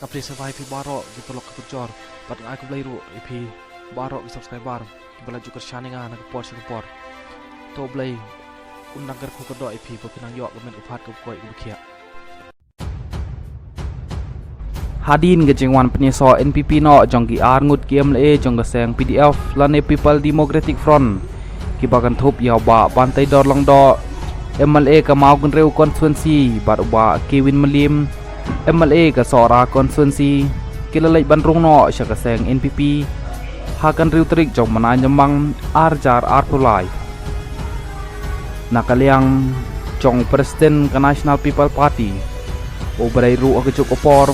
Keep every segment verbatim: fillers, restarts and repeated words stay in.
Ka phi sa bai phi baroh ki paralok ki parajor, bad nga ai khublei ruh ïa phi baroh ki subscriber kiba la ju kyrshan ïa nga na ka por sha ka por. To Blei un nang kyrkhu kyrdoh ïa phi ba phin nang ïoh ka met ka phad kaba koit kaba khiah. Hadien ka jingwan pynïasoh N P P noh jong ki ar ngut ki M L A jong ka seng P D F lane People Democratic Front, kiba kynthup ïa u Bah Banteidor Lyngdoh, M L A ka Mawkynrew constituency, bad u Bah Kevin Mylliem, M L A ka Sohra constituency, ki la leit ban rung noh sha ka seng N P P ha ka hynriew tarik jong u bnai Naiwieng ar hajar arphew lai. Na ka liang jong u President ka National People Party, u ba dei ruh ha kajuh ka por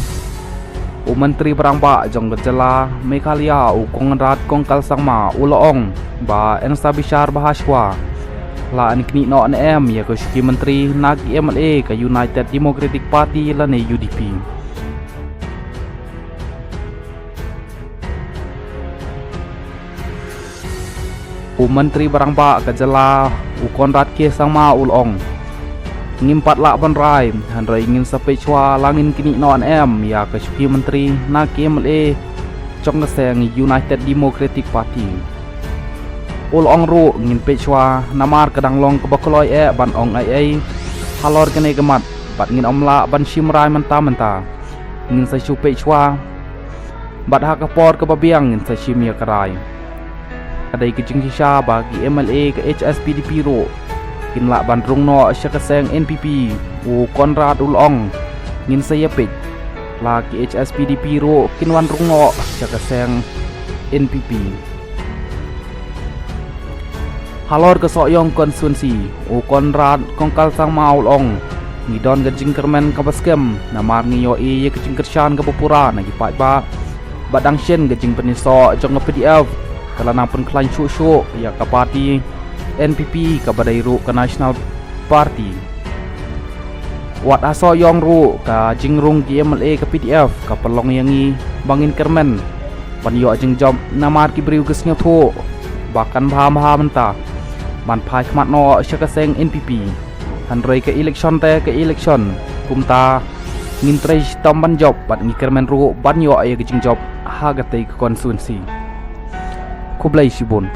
u Myntri Rangbah jong ka jylla Meghalaya, u Conrad Kongkal Sangma, u la ong ba yn sa bishar bha shuwa lada yn knieh noh ne em ïa ka shuki myntri na ki M L A ka United Democratic Party lane U D P. U Myntri Rangbah ka jylla, u Conrad K Sangma, u la ong, ngim pat lah ban rai, hynrei ngin sa peit shuwa lada ngin knieh noh ne em ïa ka shuki myntri na ki M L A jong ka seng United Democratic Party. U la ong ruh, ngin peit shuwa, namar ka dang long kaba kloi eh ban ong ei ei halor kane ka mat, bad ngin ym lah ban shim rai mynta mynta. Ngin sa shu peit shuwa, bad ha ka por kaba biang ngin sa shim ïa ka rai. Ka dei ka jingshisha ba ki M L A ka H S P D P ruh kin lah ban rung noh sha ka seng N P P, u Conrad u la ong, ngin sa ïa peit lada ki H S P D P ruh kin wan rung noh sha ka seng N P P. Halor ka Sohiong constituency, u Conrad Kongkal Sangma u la ong, ngi don ka jingkyrmen kaba skhem namar ngi ïohi ïa ka jingkyrshan kaba pura na ki paidbah, bad dang shen ka jingpynïasoh jong ka P D F ka la nang pynkhlaiñ shuh shuh ïa ka party N P P kaba dei ruh ka National Party. Wat ha Sohiong ruh ka jingrung ki M L A ka P D F ka pynlong ïa ngi ba ngin kyrmen ban ïoh jingjop, namar ki briew ki sngewthuh ba kan bha bha mynta ban phai khmat noh sha ka seng N P P. Hynrei ka election te ka election, kumta ngin trei shitom ban jop bad ngi kyrmen ruh ban ïoh ïa ka jingjop ha katei ka constituency. Khublei shibun.